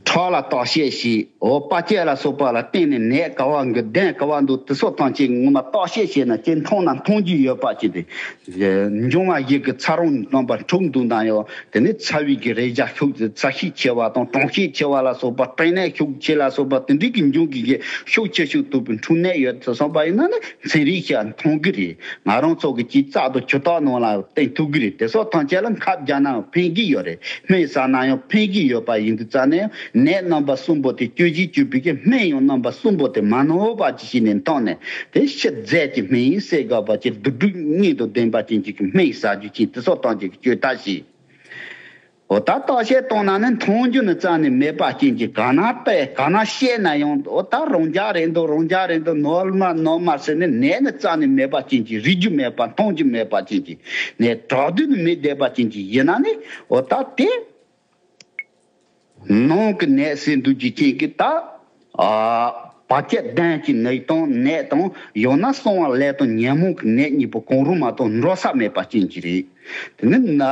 ཁྲག་ལ་བརྟག་དཔྱད་བྱེད། འོ་དཔའ་བཅད་ལ་སོགས་པ་ལ་བརྟེན་ནས་ནད་ག་བ་འགོས་གདོན་ག་བ་འདུག་དེ་སོགས་ཐམས་ཅད་ངོ་མ་བརྟག་དཔྱད་བྱས་ན་ཅི་མཐོང་ན་མཐོང་རྒྱུ་ཡོད་པ་ཅིག་སྟེ། འབྱུང་བ་ཡི་གེ་ཚ་རོང་རྣམ་པ་འཁྲུགས་འདུག་ན་ཡང་དེ་ནི་ཚ་བའི་གི་རེག་བྱ་ཤུགས་ཚ་ཤས་ཆེ་བ་དང་གྲང་ཤས་ཆེ་བ་ལ་སོགས་པ་སྐྲན་ནད་ཤུགས་ཆེ་ལ་སོགས་པ་དེ་འདྲའི་གི་འབྱུང་གི་གི་ཤུགས་ཆེ་ཤོས་ཐུབ་པའི་འཁྲུགས་ནད་ཡོད་ཚུལ་སོང་པ་ཡིན་ན་ནི་ཚན་རིག་ཤ་མཐོང་གི་རེད། ང་རང་ཚོ་གི་ཅིག་རྩ་དང་ཆུ་བརྟག་ནང་ལ་བསྟན་ཐུབ་གི་རེད། དེ་སོགས་ཐམས་ཅད་ལ་ཁབ་རྒྱག་ན་ཕན་གི་ཡོད་རེད། སྨན་ཟ་ན་ཡང་ཕན་གི་ཡོད་པ་ཡིན་དུས་ཙང་ནས་ནད་རྣམ་པ་གསུམ་པོ་དེ་བཅོས་གཞི་བཅོས་པའི་གི་སྨན་ཡང་རྣམ་པ་གསུམ་པོ་དེ་མ་ནོར་བ་ཅིག་བྱས་ནས་འཐུང་ནས་དེ་ཤི་རྫས་ཀྱི་སྨན་ཡིན་ཟེར་དགོས་པ་ཅིག་བདུད་སྡིག་གཉེན་དང་ལྡན་པ་ཅན་ཅིག་གི་སྨན་ཟ་རྒྱུ་ཅིག་དེ་སོགས་ཐམས་ཅད་ཀྱི་བཅོས་ཐབས་ཤིག་འོ་ད་བརྟག་དཔྱད་བཏང་ན་ནི་མཐོང་རྒྱུ་ནི་རྩ་ནས་མེད་པ་ཅན་གྱི། ག་ན་བལྟས་ག་ན་བཤད་ན་ཡང་འོ་ད་རང་འཇགས་རེད་འདུག་རང་འཇགས་རེད་འདུག་ནོར་མ་ནོར་མ་ཟེར་ནས་ནད་ནི་རྩ་ནས་མེད་པ་ཅན་གྱི། རིག་རྒྱུ་མེད་པ་མཐོང་རྒྱུ་མེད་པ་ཅན་གྱི་ནད། དྲག་དུས་ནི་མི་བདེ་བ་ཅན་གྱི་ཡིན་ན་ནི་འོ་ད་དེ། ནང་གི་ནད་སེལ་འདུག་རྒྱུ་ཅན་གྱི་ད། ཨ། བར་ཆད་ལྡན་གྱི་ནད་དང་ནད་དང་ཡང་ན་གསང་བ་ལས་དང་ཉོན་མོངས་ཀྱི་ནད་གཉིས་པོ་གང་རུང་མ་གཏོགས་འགྲོ་ས་མེད་པ་ཅན་གྱི་རེད། དེ་ནི་ན།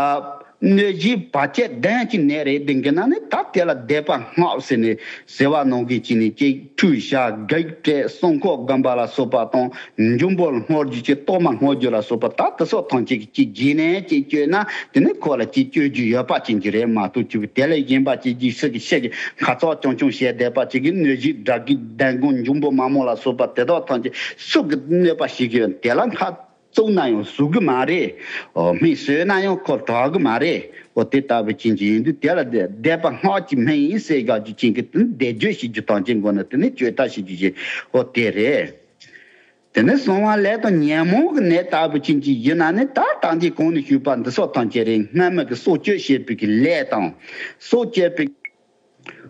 གནོད་བྱེད་བར་ཆད་ལྡན་གྱི་ནད་རེད་དེ་འགི་ན་ནི་ད་དེ་ལ་བཟླས་པ་སྔགས་ཟེར་ནས་ཟེར་བ་ནང་གི་ཅི་ནི་ཅི་ཁྲུས་བྱ་བགེགས་བསྐྲད་སྲུང་འཁོར་སྒོམ་པ་ལ་སོགས་པ་དང་། འབྱུང་པོ་སྔོ་རྒྱུ་ཅི་གཏོར་མ་སྔོ་རྒྱུ་ལ་སོགས་པ་ད་དེ་སོགས་ཐམས་ཅད་ཀྱི་ཅི་རྗེས་ནས་ཅི་བཅོས་ན་དེ་ནི་ཁོ་ལ་ཅི་བཅོས་རྒྱུ་ཡོད་པ་ཅན་གྱི་རེད་མ་གཏོགས་ཅི་དེ་ལས་གཞན་པ་ཅི་ཅི་སུ་གི་ཤི་གི་ཁ་ཚོགས་ཅུང་ཅུང་བྱས་བསྡད་པ་ཅིག་གི་གནོད་བྱེད་དགྲ་བགེགས་བདུད་དགོན་འབྱུང་པོ་མ་མོ་ལ་སོགས་པ་དེ་དག་ཐམས་ཅད་སུ་གི་གནོད་པ་བྱེད་ཀྱི་ཡོད་དེ་ལ་ཁ་བཙུགས་ན་ཡང་ཟུག་གི་མ་རེད། ཨོ་སྨན་ཟོས་ན་ཡང་ཁོ་དྲག་གི་མ་རེད། ཨོ་དེ་ལྟ་བུ་ཅན་གྱི་ཡིན་དུས་དེ་ལ་བཟླས་པ་སྔགས་ཀྱི་སྨན་ཡིན་ཟེར་བཞག་རྒྱུ་ཅན་གྱི་དེ་ནི་བཟླས་བརྗོད་བྱེད་རྒྱུ་དང་ཅན་དགོས་ན་དེ་ནི་བཅོས་ཐབས་བྱེད་རྒྱུ་ཅན་ཨོ་དེ་རེད། དེ་ནི་གསང་བ་ལས་དང་ཉོན་མོངས་ཀྱི་ནད་ལྟ་བུ་ཅན་གྱི་ཡིན་ན་ནི་ད་ལྟ་འདི་གོང་ནས་ཞུས་པ་འདི་སོགས་ཐམས་ཅད་རེད། སྔ་མ་གི་སྲོག་གཅོད་བྱེད་པའི་གི་ལས་དང་། སྲོག་གཅོད་པའི།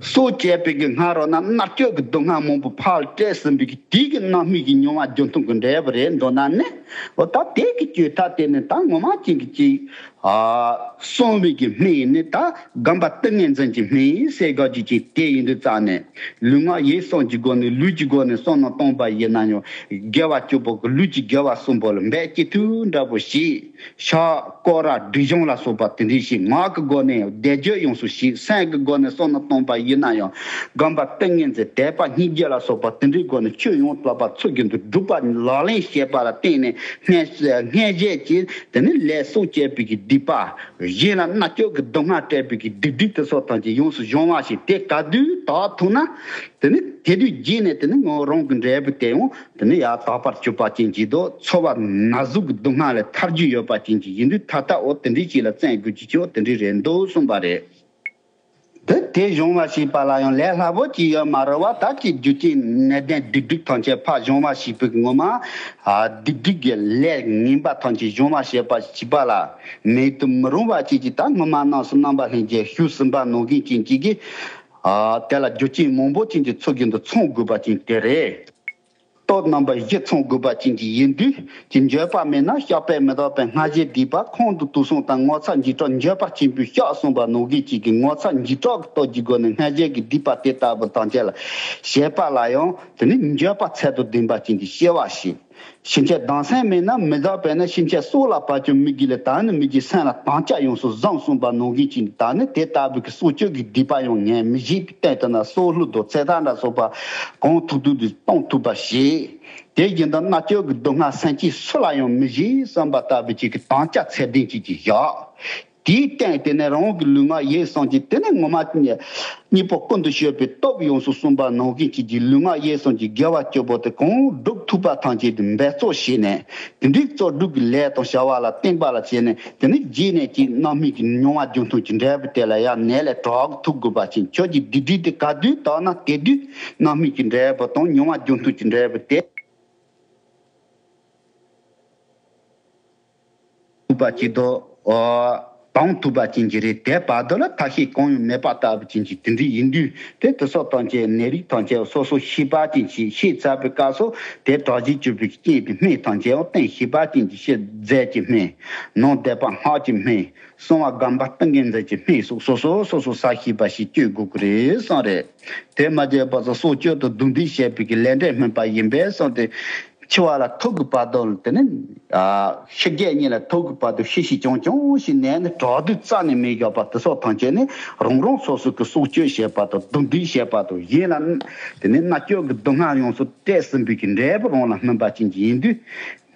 སྲོག་གཅོད་པའི་གི་སྔ་རོལ་ན་མནར་གཅོད་ཀྱི་སྡུག་བསྔལ་མང་པོ་ཕར་སྤྲད་ཟིན་པའི་གི་དེའི་གི་རྣམ་སྨིན་གྱི་མྱོང་བ་རྒྱུན་མཐུད་ཀྱི་འབྲས་བུ་རེད་འདོད་ན་ནི། འོ་ད་དེ་གི་བཅོས་ཐབས་དེ་ནི་ད་ངོ་མ་ཅན་གྱི་ཅིག་ཨ། གསང་བའི་གི་སྨན་ནི་ད་སྒོམ་པ་ཏིང་ངེ་འཛིན་གྱི་སྨན་ཟེར་དགོས་རྒྱུ་ཅིག་དེ་ཡིན་དུས་ཙང་ནས་ལུས་ངག་ཡིད་གསུམ་གྱི་སྒོ་ནས་ལུས་ཀྱི་སྒོ་ནས་བསམ་མནོ་བཏང་པ་ཡིན་ན་ཡང་དགེ་བ་བཅུ་པོ་གི་ལུས་ཀྱི་དགེ་བ་གསུམ་པོ་ལ་འབད་ཅི་ཐུབ་འདྲ་པོ་བྱེད། ཕྱག་སྐོར་ར་སྒྲིབ་སྦྱོང་ལ་སོགས་པ་དེ་འདྲ་བྱེད། ངག་གི་སྒོ་ནས་བཟླས་བརྗོད་ཡོངས་སུ་བྱེད། སེམས་ཀྱི་སྒོ་ནས་བསམ་མནོ་བཏང་པ་ཡིན་ན་ཡང་སྒོམ་པ་ཏིང་ངེ་འཛིན་དད་པ་སྙིང་རྗེ་ལ་སོགས་པ་དེ་འདྲའི་སྒོ་ནས་ཆོས་ཡོངས་སུ་རྫོགས་པ་ཚུལ་བཞིན་དུ་སྒྲུབ་པ་ལག་ལེན་བྱེད་པ་ལ་བརྟེན་ནས་སྔོན་སྔོན་བྱས་ཀྱི་དེ་ནི་ལས་སྲོག་གཅོད་པའི་གི་སྡིག་པ། གཞན་ལ་མནར་གཅོད་ཀྱི་སྡུག་བསྔལ་སྤྲད་པའི་གི་སྡིག་སྒྲིབ་དེ་སོགས་ཐམས་ཅད་ཡོངས་སུ་སྦྱོང་བ་ཞིག་དེ་ག་དུས་དག་ཐུབ་ན། དེ་ནི་དེ་དུས་རྗེས་ནས་དེ་ནི་ངོ་རང་གི་འབྲས་བུ་དེ་ཡང་དེ་ནི་ཡང་དག་པར་གྱུར་པ་ཅན་གྱི་དོ་ཚོར་བ་ན་ཟུག་གི་སྡུག་བསྔལ་ལས་ཐར་རྒྱུ་ཡོད་པ་ཅན་གྱི་ཡིན་དུས་ད་ལྟ་འོ་དེ་འདྲའི་ཅིག་ལ་བཙན་དགོས་ཀྱི་ཆེ་བ་དེ་འདྲའི་རེད་འདུག་གསུངས་པ་རེད། དེ་དེ་སྦྱོང་བ་ཞེས་པ་ལ་ཡང་ལས་སླ་པོ་ཅིག་ཡོད་མ་རེད་བ། ད་ཅིག་རྒྱུ་རྐྱེན་ནད་གདོན་སྡིག་སྒྲིབ་ཐམས་ཅད་ཕར་སྦྱོང་བ་ཞེས་པའི་ངོ་མ། ཨ་སྡིག་སྒྲིབ་ཀྱི་ལས་ངན་པ་ཐམས་ཅད་སྦྱོང་བ་ཞེས་པ་ཞེས་པ་ལ་མེད་དུ་མི་རུང་བ་ཅིག་ཅིག་ད་སྔོན་མ་རྣམས་སུ་རྣམ་པ་ལྷན་རྒྱས་ཞུས་ཟིན་པ་ནང་བཞིན་ཅན་ཅིག་གིས། ཨ་དེ་ལ་རྒྱུ་རྐྱེན་མང་པོ་ཅན་གྱི་ཚུལ་བཞིན་དུ་ཚང་དགོས་པ་ཅན་དེ་རེད། སྟོབས་རྣམ་པ་བཞི་ཚང་དགོས་པ་ཅན་གྱི་ཡིན་དུས་ཀྱི་འགྱོད་པ་མེད་ན་བཤགས་པས་མི་འདག་པའི་སྔ་ཕྱིའི་སྡིག་པ་ཁོང་དུ་དུག་གསུམ་དང་ངོ་ཚ་འཇིགས་སྐྲག་འགྱོད་པ་ཆེན་པོས་བཤགས་གསུངས་པ་ནང་བཞིན་ཅིག་གི་ངོ་ཚ་འཇིགས་སྐྲག་གི་སྟོབས་ཀྱི་སྒོ་ནས་སྔ་ཕྱིའི་སྡིག་པ་དེ་ལྟ་བུ་ཐམས་ཅད་ལ་བྱེད་པ་ལ་ཡང་དེ་ནི་འགྱོད་པ་ཚད་དང་ལྡན་པ་ཅན་གྱི་སྐྱེ་བ་ཞིག་ཕྱིན་ཆད་སྡང་སེམས་མེད་ན་མི་འདག་པས་ན་ཕྱིན་ཆད་སྲོག་ལ་བབ་ཀྱང་མི་དགེ་ལས་ད་ནི་མི་དགེ་སེམས་ལ་དམ་བཅའ་ཡོངས་སུ་བཟུང་གསུངས་པ་ནང་བཞིན་ཅིག་ད་ནི་དེ་ལྟ་བུའི་གི་སྲོག་གཅོད་ཀྱི་སྡིག་པ་ཡང་ངས་མི་བྱེད་པའི་སྟེང་དུ་ན་སྲོག་བླུ་དང་ཚེ་ཐར་ལ་སོགས་པ་གང་ཐུབ་ཐུབ་ཏུ་གཏོང་ཐུབ་པ་ཞིག་དེ་བཞིན་དུ་མནར་གཅོད་ཀྱི་སྡུག་བསྔལ་སེམས་ཅན་སུ་ལ་ཡང་མི་བྱེད་བསམ་པ་ལྟ་བུ་ཅིག་གི་དམ་བཅའ་ཚད་ལྡན་ཅིག་གིས་བཞག་དེའི་སྟེང་དེ་ནས་རང་གི་ལུས་ངག་ཡིད་གསུམ་གྱི་དེ་ནས་ངོ་མ་གཉིས་པོ་ཀུན་ཏུ་སྤྱོད་པའི་སྟོབས་ཡོངས་སུ་གསུངས་པ་ནང་བཞིན་གྱི་ལུས་ངག་ཡིད་གསུམ་གྱི་དགེ་བ་བཅུ་པོ་དེ་གང་སྒྲུབ་ཐུབ་པ་ཐམས་ཅད་དུ་འབད་རྩོལ་བྱས་ནས་དེ་འདྲའི་རྩོལ་སྒྲུབ་ཀྱི་ལས་དང་བྱ་བ་ལ་བརྟེན་པ་ལ་བྱས་ནས་དེ་ནས་རྗེས་ནས་ཀྱི་རྣམ་སྨིན་གྱི་མྱོང་བ་རྒྱུན་མཐུད་ཀྱི་འབྲས་བུ་དེ་ལ་ཡང་ནད་ལས་དྲག་ཐུབ་དགོས་པ་ཅན་ཁྱོད་ཀྱི་སྡིག་སྒྲིབ་དེ་ག་དུས་དག་ན་དེ་དུས་རྣམ་སྨིན་གྱི་འབྲས་བུ་དང་མྱོང་བ་རྒྱུན་མཐུད་ཀྱི་འབྲས་བུ་དེ། ཐུབ་པ་ཅིག་དང་། ཨོ། དང་ཐུབ་པ་ཅན་གྱི་རེད། དེ་བར་དུ་ལ་ཐབས་ཤེས་གང་ཡང་མེད་པ་ལྟ་བུ་ཅན་གྱི་དེ་འདྲ་ཡིན་དུས་དེ་དེ་སོགས་ཐམས་ཅད་ནད་རིགས་ཐམས་ཅད་སོ་སོ་ཤེས་པ་ཅན་གྱིས་ཤེས་ཚར་བའི་སྐབས་སུ་དེ་དྲག་ཞན་གྱུར་པའི་རྐྱེན་གྱི་སྨན་ཐམས་ཅད་ཡང་བསྟེན་ཤེས་པ་ཅན་གྱིས་ཤེས་རྫས་ཀྱི་སྨན། ནང་བཟླས་པ་སྔགས་ཀྱི་སྨན། གསང་བ་སྒོམ་པ་ཏིང་ངེ་འཛིན་གྱི་སྨན་སོགས་སོ་སོ་སོ་སོ་ཟ་ཤེས་པ་ཞིག་སྤྱོད་དགོས་ཀྱི་རེད་བསམ་རེད། དེ་མ་བྱས་པ་སོགས་སྲོག་གཅོད་དང་རྡུང་རྡེག་བྱེད་པའི་གི་ལས་འབྲས་སྨིན་པ་ཡིན་པས་བསམ་སྟེ། འཆི་བ་ལ་ཐུག་གི་བར་དུ་དེ་ནི། ཨ། ཤི་རྒྱལ་གཉིས་ལ་ཐུག་གི་བར་དུ་ཤི་ཤི་ཅང་ཅང་ཞིག་ནས་ནི་དྲག་དུས་རྩ་ནས་མི་བཞག་པ་དེ་སོགས་ཐམས་ཅད་ནི་རང་རང་སོ་སོ་གི་སྲོག་གཅོད་བྱེད་པ་དང་རྡུང་རྡེག་བྱེད་པ་དང་གཞན་ལ་དེ་ནི་མནར་གཅོད་ཀྱི་སྡུག་བསྔལ་ཡོངས་སུ་སྤྲད་ཟིན་པའི་གི་འབྲས་བུ་རང་ལ་སྨིན་པ་ཅན་གྱི་ཡིན་དུས།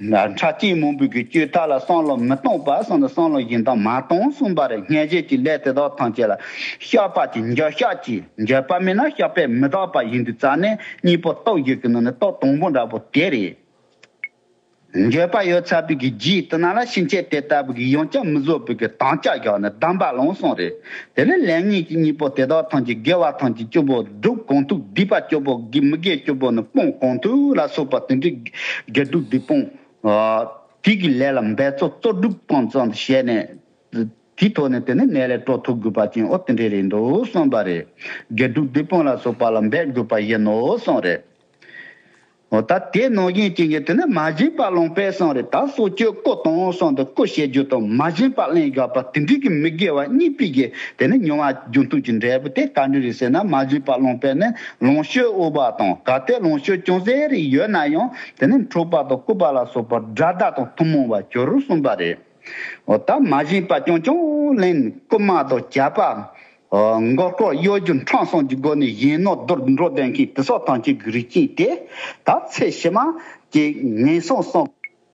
ཕྲ་ཅིང་མང་པོའི་གི་སྤྱོད་ཐབས་ལ་བསམ་བློ་མི་གཏོང་བར་སོང་ནས་བསམ་བློ་གཞན་དག་མ་གཏོང་གསུངས་པ་རེད། སྔོན་བྱས་ཀྱི་ལས་དེ་དག་ཐམས་ཅད་ལ་བཤགས་པ་ཅིག་འགྱོད་བཤགས་ཀྱིས་འགྱོད་པ་མེད་ན་བཤགས་པས་མི་འདག་པ་ཡིན་དུས་རྩ་ནས་གཉིས་པོ་སྟོབས་བཞི་གི་ནང་ནས་སྟོབས་དང་པོ་འདྲ་པོ་དེ་རེད། འགྱོད་པ་ཡོད་ཚར་བའི་གི་རྗེས་དེ་ན་ལ་ཕྱིན་ཆད་དེ་ལྟ་བུ་གི་ཡང་བསྐྱར་མི་བཟོ་བའི་གི་དམ་བཅའ་བཞག་ནས་སྡོམ་པ་ལོངས་སོང་རེད། དེ་ནས་ལས་ངན་གྱི་གཉིས་པོ་དེ་དག་ཐམས་ཅད་དགེ་བ་ཐམས་ཅད་བཅུ་པོ་སྒྲུབ་གང་ཐུབ་སྡིག་པ་བཅུ་པོ་དགེ་མི་དགེ་བཅུ་པོ་ནི་སྤོང་གང་ཐུབ་ལ་སོགས་པ་དེ་འདྲའི་དགེ་སྒྲུབ་སྡིག་སྤོང་། དེ་གི་ལས་ལ་འབད་རྩོལ་རྩོལ་སྒྲུབ་སྤང་ཙམ་བྱས་ནས། དེའི་ཐོག་ནས་དེ་ནི་ནད་ལས་སྐྲོག་ཐུབ་དགོས་པ་ཅན་འོ་དེ་འདྲས་རེད་འདུག་གསུངས་པ་རེད། དགེ་ཕྲུག་སྡིག་སྤོང་ལ་སོགས་པ་ལ་འབད་དགོས་པ་ཡིན་ནོ་གསུངས་རེད། འོ་ད་དེ་ནང་བཞིན་ཅན་གྱི་དེ་ནི་མ་བྱིན་པ་ལོང་པས་གསུངས་རེད། ད་སྲོག་གཅོད་རྐུ་དང་གསུངས་འདུག་རྐུ་བྱེད་རྒྱུ་དང་མ་བྱིན་པ་ལེན་དགོས་པ་དེ་འདྲས་ཀྱི་མི་དགེ་བ་གཉིས་པའི་གི་དེ་ནི་མྱོང་བ་རྒྱུ་མཐུན་གྱི་འབྲས་བུ་དེ་ག་འདྲས་རེད་ཟེར་ན། མ་བྱིན་པ་ལོང་པས་ནི་ལོངས་སྤྱོད་འོས་པ་དང་། གལ་ཏེ་ལོངས་སྤྱོད་ཅུང་ཟད་རེ་ཡོད་ན་ཡང་དེ་ནི་འཁྲུག་པ་དང་ལྐུགས་པ་ལ་སོགས་པ་དགྲ་དག་དང་ཐུན་མོང་བར་གྱུར་གསུངས་པ་རེད། འོ་ད་མ་བྱིན་པ་རྐྱང་རྐྱང་ལེན། རྐུན་མ་དང་བྱ་པ། འོ་མགོ་སྐོར་གཡོ་སྒྱུ་འཕྲང་གསུམ་གྱི་སྒོ་ནས་གཞན་ནོར་བསྡུར་འགྲོ་བསྡད་མཁན་དེ་སོགས་ཐམས་ཅད་ཀྱི་རིགས་ཅན་དེ་ད་ཚེ་ཕྱི་མ་གྱི་ངན་སོང་གསུམ་